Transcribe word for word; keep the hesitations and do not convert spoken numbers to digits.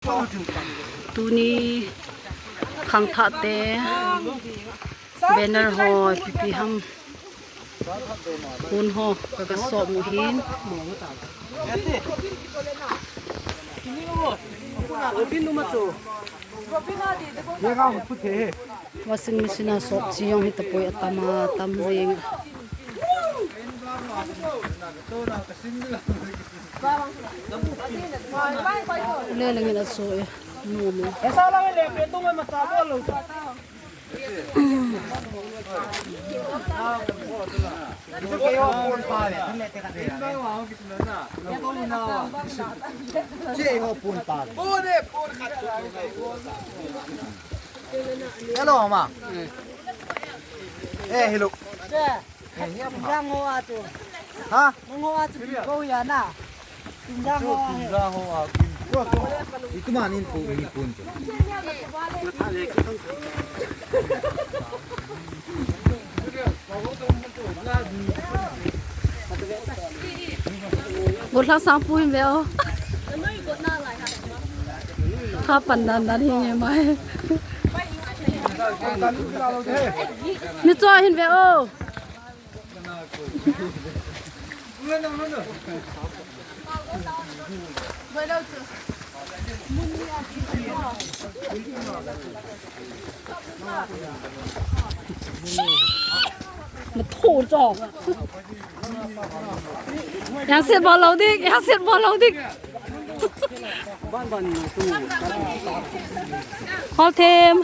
Tuni khangthah te banner ho ipi ipi ham, hun ho kaga sop u hin. Washing machine a sop chi jong hi tapoi, atam atam jeng. Leleng in aso e, nom e. Hello, ma. Eh, hello. Pinjang ho a chu. Ha? Nang ho a chu pi ko ya na. Pinjang ho a he. Pinjang ho a kin. Itu manin pu ni pun chu. Bol thang sang pu hin ve o. Kha pan dan dan hi nge mai. Ni cho hin ve o. Matho cho. Yang set bol lou dik, yang set bol lou dik. Hol them.